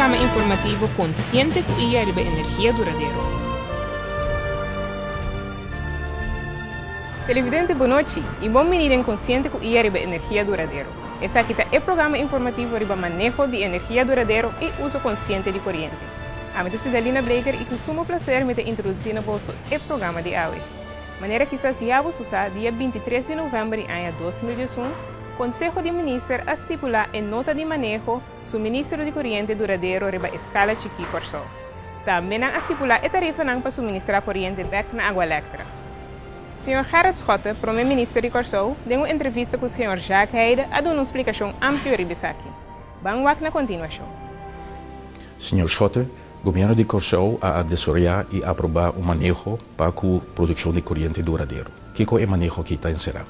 programa informativo Konsiente ku Ia riba energia duradero. Televidente bonochi i bon bini den Konsiente ku Ia riba energia duradero. Esaki ta e programa informativo riba maneho di energia duradero i uso konsiente di koriente. Ami ta Sidalina Bleker i ku sumo plaser mi ta introdusí na boso e programa di awe. Manera kisas ya boso sa, dia 23 di novèmber di aña 2011, Konseho di Minister a stipulá e nota di maneho suministro di koriente duradero riba eskala chikí Kòrsou. Tambe nan a stipulá e tarifanan pa suministrá koriente bèk na Aqualectra. Señor Gerrit Schotte, Prome Minister di Kòrsou, den un entrevista ku señor Jacques Heide a duna un splikashon amplio riba esaki. Ban wak na kontinuashon. Señor Schotte, Gobièrnu di Kòrsou a desaroyá i aprobá un maneho pa ku produkshon di koriente duradero. Kiko e maneho aki ta enserá?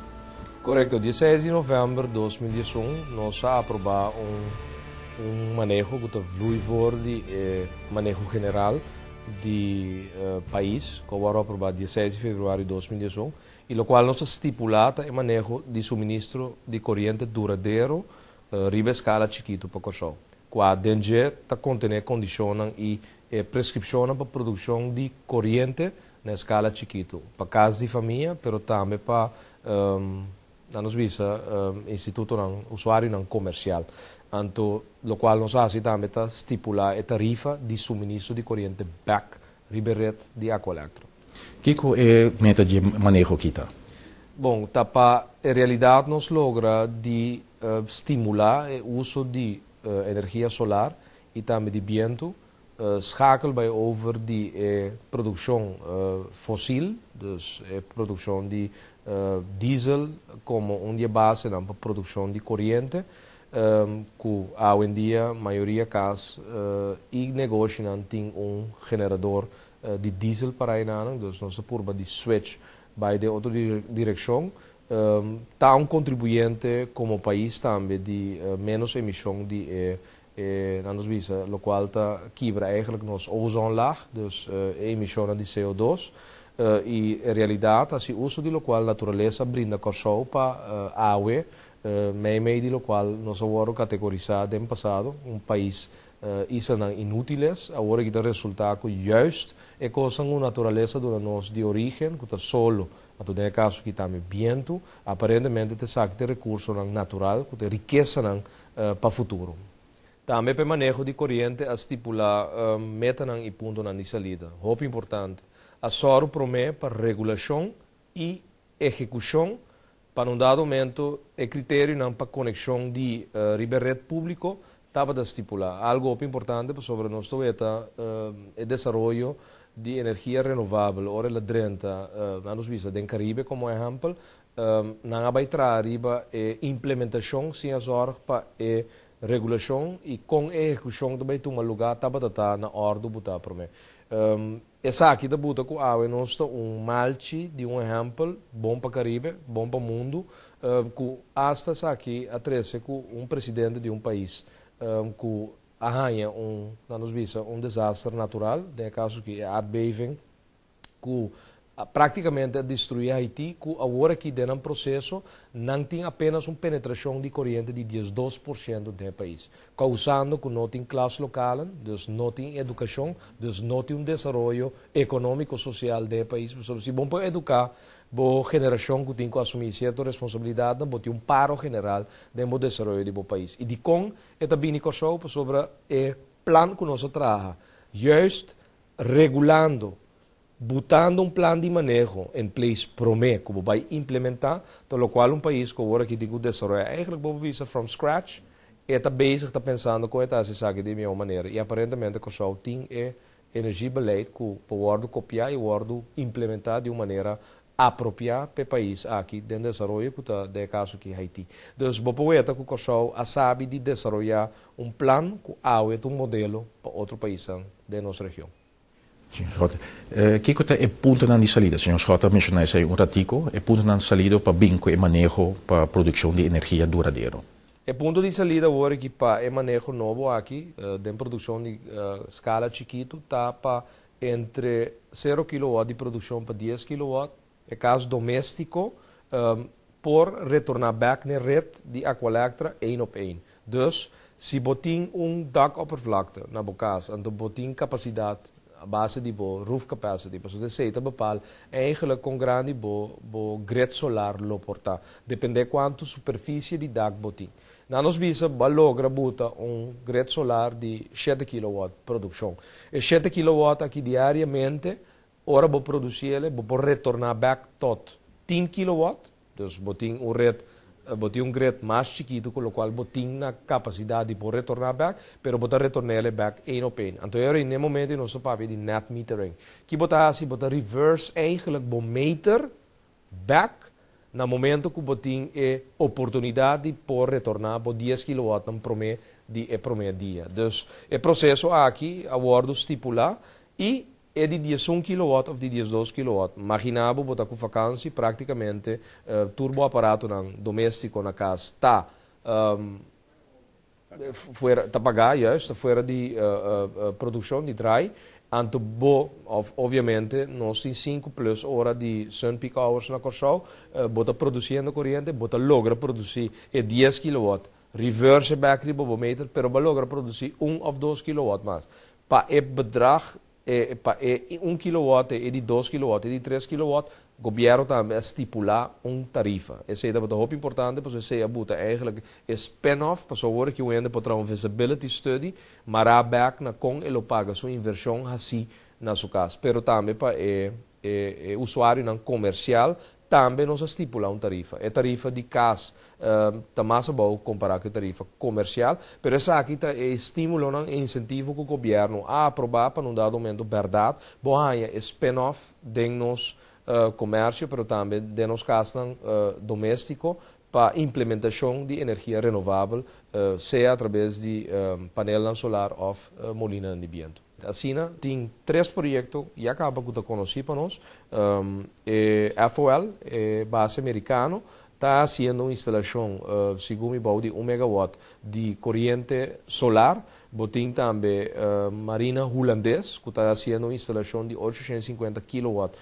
Korekto, dia 6 di novèmber 2011 nos a aprobá un maneho ku ta vloei for di e maneho general di pais ku a wòrdu aprobá dia 6 di febrüari 2011 i lokual nos a stipulá ta e maneho di suministro di koriente duradero riba eskala chikitu pa Kòrsou, kua den dje ta kontené kondishonnan i e preskripshonnan pa produkshon di koriente na eskala chikitu, pa kas di famia, pero tambe pa, nan nos bisa, institutonan, usuarionan komersial. Anto, lokual nos a hasi tambe ta stipulá e tarifa di suministro di koriente bèk riba e ret di Aqualectra. Kiko e meta di e maneho aki ta? Bon, ta pa en realidat nos logra di stimulá e uso di energia solar i tambe di bientu, schakel bai over di e produkshon fosil, dus e produkshon di diesel komo un di e basenan pa produkshon di koriente, ku awendia mayoria kas i negoshinan tin un generador di diesel para enanan, dus nos ta purba di switch bai den otro direkshon. Ta un kontribuyente komo pais tambe di ménos emishon di e, nan nos bisa, lokual ta kibra eigenlijk nos ozonlaag, dus e emishonnan di CO2. I en realidat hasi uso di lokual naturalesa brinda Kòrsou pa awe, meimei di lokual nos a wòrdu kategorisá den pasado, un pais islanan inútiles, awor aki ta resultá ku juist e kosnan ku naturalesa duna nos di orígen, ku ta solo, anto den e kaso aki tambe bientu, aparentemente ta esaki ta e rekursonan natural ku ta e rikesanan pa futuro. Tambe pa e maneho di koriente a stipulá metanan i puntonan di salida, hopi importante. A sòru promé pa regulashon i ehekushon pa na un dado momento e kriterionan pa konekshon di riba e ret públiko tabata stipulá. Algu hopi importante pasobra nos ta weta e desaroyo di energia renovabel ora el a drenta, nan nos bisa den Karibe komo ehèmpel, nan a bai traha riba e implementashon sin a zòrg pa e regulashon i kon e ehekushon ta bai tuma lugá tabata ta na òrdu butá promé. Esaki ta buta ku awe nos ta un malchi di un ehèmpel bon pa Karibe, bon pa mundu, ku asta esaki a trese ku un presidente di un pais ku a haña un, nan nos bisa, un desaster natural, den e kaso aki e aardbeving, ku práktikamente a destruí Haití, ku awor aki den nan proseso nan tin apenas un penetrashon di koriente di 12% den e pais, kousando ku no tin klaslokalen, dus no tin edukashon, dus no tin un desaroyo ekonómiko sosial den e pais, pasobra si bo por eduká bo generashon ku tin ku asumí sierto responsabilidatnan, bo tin un paro general den bo desaroyo di bo pais. I dikon e ta bini Kòrsou? Pasobra e plan ku nos a traha, juist regulando, butando un plan di maneho in place promé ku bo bai implementá, ta lokual un pais ku awor aki tin ku desaroyá eigenlijk bo por bisa from scratch, e ta bezig ta pensando kon e ta hasi esaki di e mihó manera i aparentemente Kòrsou tin e energiebeleid ku por wòrdu kopiá i wòrdu implementá di un manera apropiá p'e pais aki den desaroyo ku ta den e kaso aki Haití. Dus bo por weta ku Kòrsou a sabi di desaroyá un plan ku awe ta un modelo pa otro paisnan den nos region. Señor Schotte, kiko ta e puntonan di salida? Señor Schotte a menshoná esei un ratico, e puntonan di salida pa bin ku e maneho pa produkshon di energia duradero. E punto di salida awor aki pa e maneho nobo aki den produkshon di skala chikitu ta pa entre 0 kilowatt di produkshon pa 10 kilowatt, e kas doméstiko por retorná bèk n'e ret di Aqualectra één op één. Dus, Si bo tin un dakoppervlakte na bo kas, anto bo tin kapasidat a base di bo roof capacity, pasobra esei ta bepaal eigenlijk kon grandi bo grid solar lo por ta, depende kuantu superfisie di dak bo tin. Na nos bisa bo a logra buta un grid solar di 7 kilowatt produkshon. E 7 kilowatt aki diariamente, ora bo produsí, bo por retorná bèk tot 10 kilowatt, dus bo tin un ret, bo tin un grid mas chikitu, ku lokual bo tin na kapasidat di por retorná bèk, pero bo ta retorná bèk één op één. Anto, na e momento nos ta papia di net metering. Ku bo ta hasi, bo ta reverse eigenlijk bo meter bèk na momento ku bo tin e oportunidat di por retorná bo 10 kilowatt na promé di e promé dia. Dus e proseso aki a wòrdu stipulá i e di 11 kilowatt òf di 12 kilowatt. Imaginá bo ta ku vakantie, práktikamente tur bo aparatonan doméstiko na kas ta fuera, ta pagá, juist, ta fuera di produkshon, di draai. Anto bo, of, obviamente, nos tin 5 plus ora di sun peak hours na Kòrsou, bo ta produsiendo koriente, bo ta logra produsí e 10 kilowatt, reverse back riba bo meter, pero bo logra produsí 1 òf 2 kilowatt mas. Pa e bedrag, pa e 1 kilowatt, e di 2 kilowatt, e di 3 kilowatt, gobièrnu tambe a stipulá un tarifa. Esei ta hopi importante, pasobra esei a buta eigenlijk e spin-off, pasobra ku hende por un feasibility study, mara back na kon e lo paga su invershon asina na su kas. Pero tambe pa e usuarionan komersial, tambe nos a stipulá un tarifa. E tarifa di kas ta mas abou kompará ku e tarifa komersial, pero esaki ta e estímulo, e insentivo ku gobièrnu a aprobá pa un dado momento, berdat, bo haña spin-off den nos komersio, pero tambe den nos kas doméstiko pa implementashon di energia renovabel, sea a traves di panel solar òf molina di bientu. Asina, tin tres proyekto ya kaba ku ta konosí pa nos. E FOL, e base amerikano, ta hasiendo un instalashon, segun mi, di 1 megawatt di koriente solar. Bo tin tambe Marina Hulandes, ku ta hasiendo un instalashon di 850 kilowatt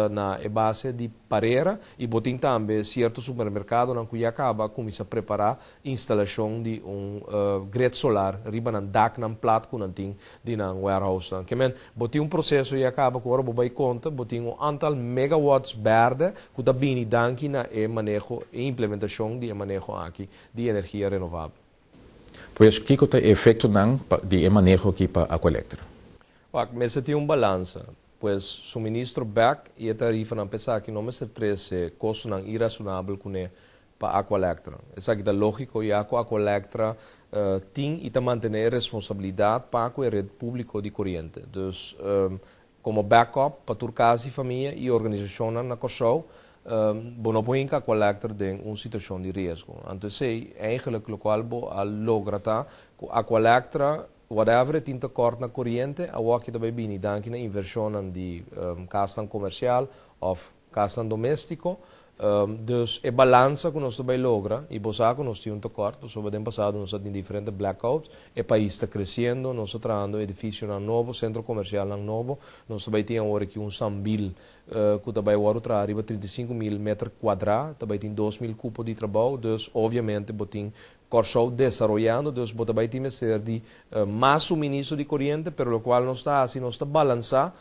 na base di Parera. I bo tin tambe sierto supermerkadonan ku ya kaba kuminsá prepará instalashon di un grid solar riba nan dak nan plat ku nan tin di nan warehouse nan. Ke men, bo tin un proseso ya kaba ku ora bo bai konta, bo tin un aantal megawatts bèrdè ku ta bini danki na e maneho e implementashon di e maneho aki di energia renovabel. Pues, kiko ta e efektonan di e maneho aki pa Aqualectra? Wak, mester tin un balansa. Pues, suministro bèk i e tarifanan esaki no mester trese kostonan irasonabel kuné pa Aqualectra. Esaki ta lógiko, ya ku Aqualectra tin i ta mantené responsabilidat pa ku e ret públiko di koriente. Dus, komo backup pa tur kas i famia i organisashon na Kòrsou, bo no por hinka Aqualectra den un situashon di riesgo. Anto, esei, eigenlijk, lokual bo a logra ta, ku Aqualectra, whatever tin tekort na koriente, awor tambe bini danki na invershon di kas komersial òf kas doméstiko. Dus e balansa ku nos tambe logra, i bo ku nos tin un tekort, pasobra den pasado nos tin diferente blackouts, e pais ta kresiendo, nos ta trahando edifisionan nobo, sentro komersial nobo, nos tambe tin awor aki un Sambil, ku tambe awor traha riba 35 mil meter kuadrá, tambe tin 2 mil kupo di trabou, dus obviamente bo tin Kòrsou desaroyando, dus bo tambe tin mester di mas suministro di koriente, pero lokual nos ta asina, nos ta balansá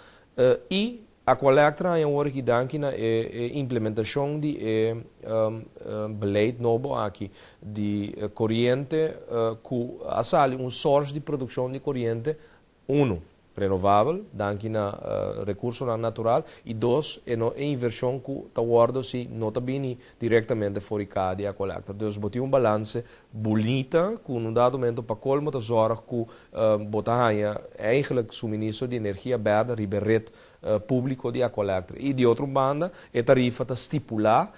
i Aqualectra awor aki danki na e implementashon di e beleid nobo aki di koriente ku a sali un source di produkshon di koriente, uno, renovabel, danki na rekursonan natural, i dos, e no e invershon ku ta wòrdu si no ta bini direktamente for di Aqualectra. Dus bo tin un balanse bunita ku un dado momento pa kolmo ta zorg ku bo ta haña eigenlijk suministro di energia bèrdè riba ret públiko di Aqualectra. I di otro banda, e tarifa ta stipulá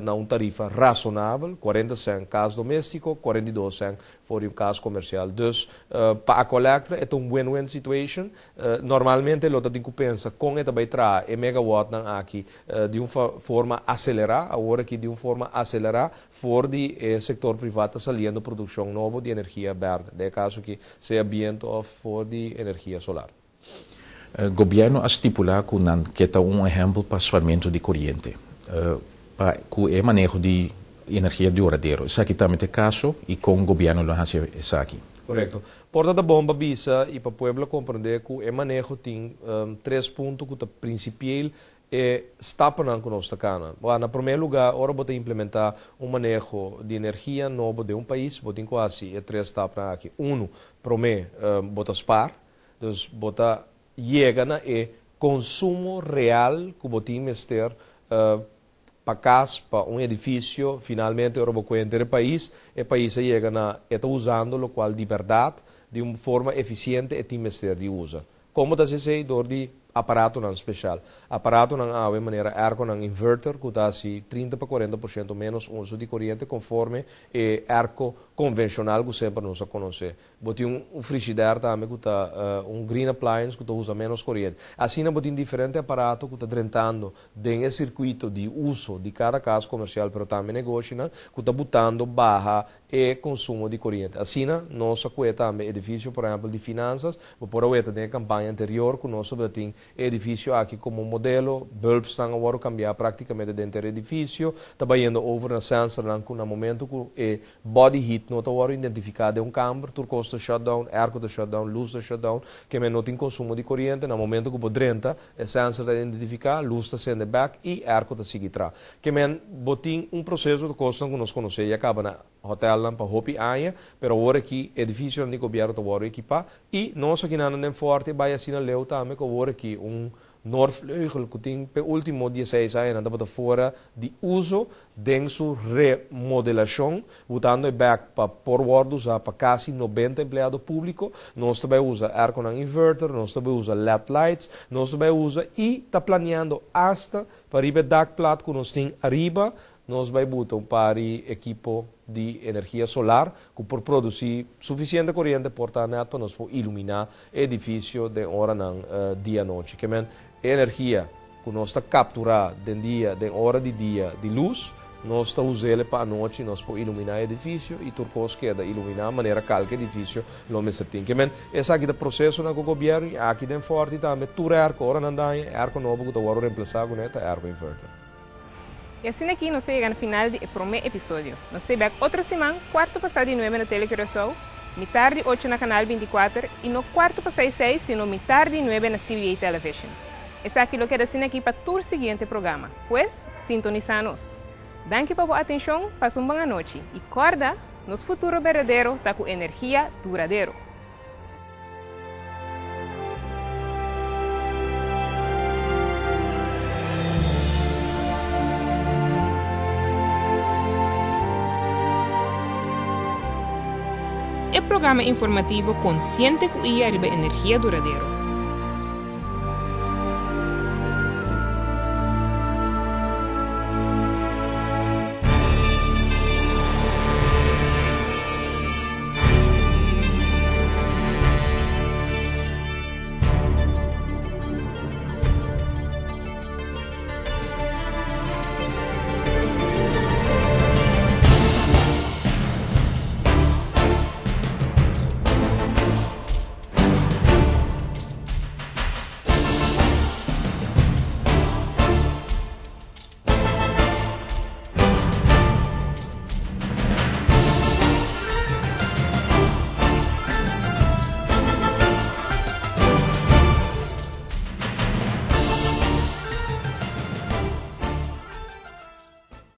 na un tarifa rasonabel, 40 cent kas doméstiko, 42 cent pa un kas komersial. Dus pa Aqualectra e un win-win situation. Normalmente lo tin ku pensa kon e tambe traha e megawattnan aki di un forma aselerá, awor aki di un forma aselerá, for di sektor privá ta saliendo produkshon nobo di energia bèrdè, den kaso ku sea bientu òf for di energia solar. Gobièrnu a stipulá ku nan ke ta un ehèmpel pa spaarmentu di koriente. Pa ku e maneho di energia duradero. Esaki tambe ta e kaso i kon gobièrnu lo hasi esaki? Korekto. Por ta ta bon pa bisa i pa pueblo komprendé ku e maneho tin tres punto ku ta prinsipiel e stapnan ku nos ta kana. Bo na promé lugá ora bo ta implementá un maneho di energia nobo den un pais bo tin ku hasi e tres stapnan aki. Unu, promé bo ta spar, dus bo ta yega na e konsumo real ku bo tin mester pa kas, pa un edifisio, finalmente ora bo kuenta e pais, e pais a yega na e ta usando lokual di bèrdat, di un forma efisiente e tin mester di usa. Kon bo ta hasi esei? Dor di aparatonan speshal. Aparatonan awe manera airconan inverter ku ta hasi 30 pa 40% ménos uso di koriente konforme e airco konvenshonal ku semper nos a konosé. Bo tin un frishider tambe ku ta un green appliance ku ta usa ménos koriente. Asina bo tin diferente aparato ku ta drentando den e sirkuito di uso di kada kas komersial pero tambe negoshinan ku ta butando baha e konsumo di koriente. Asina nos a kue tambe edifisio por ehèmpel di Finansas. Bo por a weta den e kampaña anterior ku nos tabata tin e edifisio aki komo modelo. Bulbsnan a wòrdu kambiá praktikamente denter e edifisio. Ta bayendo over na sensornan ku na momento ku e Body heat no ta wòrdu identifiká den un kamber, tur kos ta shut down, airco ta shut down, lus ta shut down, ke men no tin konsumo di koriente, na momento ku bo drenta, e sensor ta identifiká, lus ta sende bèk i airco ta sigui tra. Ke men bo tin un proseso di kosnan ku nos konosé ya kaba na hotèlnan pa hopi aña, pero awor aki edifisionan di gobièrnu ta wòrdu ekipá i nos akinan den Fòrti bai asina leu tambe ku awor aki un Noordvleugel ku tin p'e último dieseis añanan tabata fora di uso den su remodelashon, butando e bèk pa por wòrdu usá pa kasi 90 empleado públiko. Nos ta bai usa airconan inverter, nos ta bai usa led lights, nos ta bai usa i ta planeando asta pa riba e dakplat ku nos tin ariba nos bai buta un par di ekipo di energia solar ku por produsí sufisiente koriente por ta nèt pa nos por iluminá e edifisio den oranan di anochi. Ke men, e energia ku nos ta kapturá den dia, den ora di dia di lus, nos ta us'el pa anochi nos por iluminá e edifisio i tur kos keda iluminá manera kalke edifisio lo mester tin. Ke men, esaki ta prosesonan ku gobièrnu i aki den Fòrti tambe tur airco ora nan daña, e airco nobo ku ta wòrdu remplasá kuné ta airco inverter. I asina aki nos a yega na final di e promé episodio. Nos ta bek otro siman, kuarto pasá di nuebe na Tele Curaçao, mitar di ocho na Kanal 24 i no kuarto pasá i seis sino mitar di nuebe na CBA Television. Esaki lo keda asina aki pa tur siguiente programa. Pues, sintonisá nos. Danki pa bo atenshon, pasa un bon anochi i kòrda, nos futuro berdadero ta ku energia duradero. E programa informativo Konsiente ku ia riba energia duradero.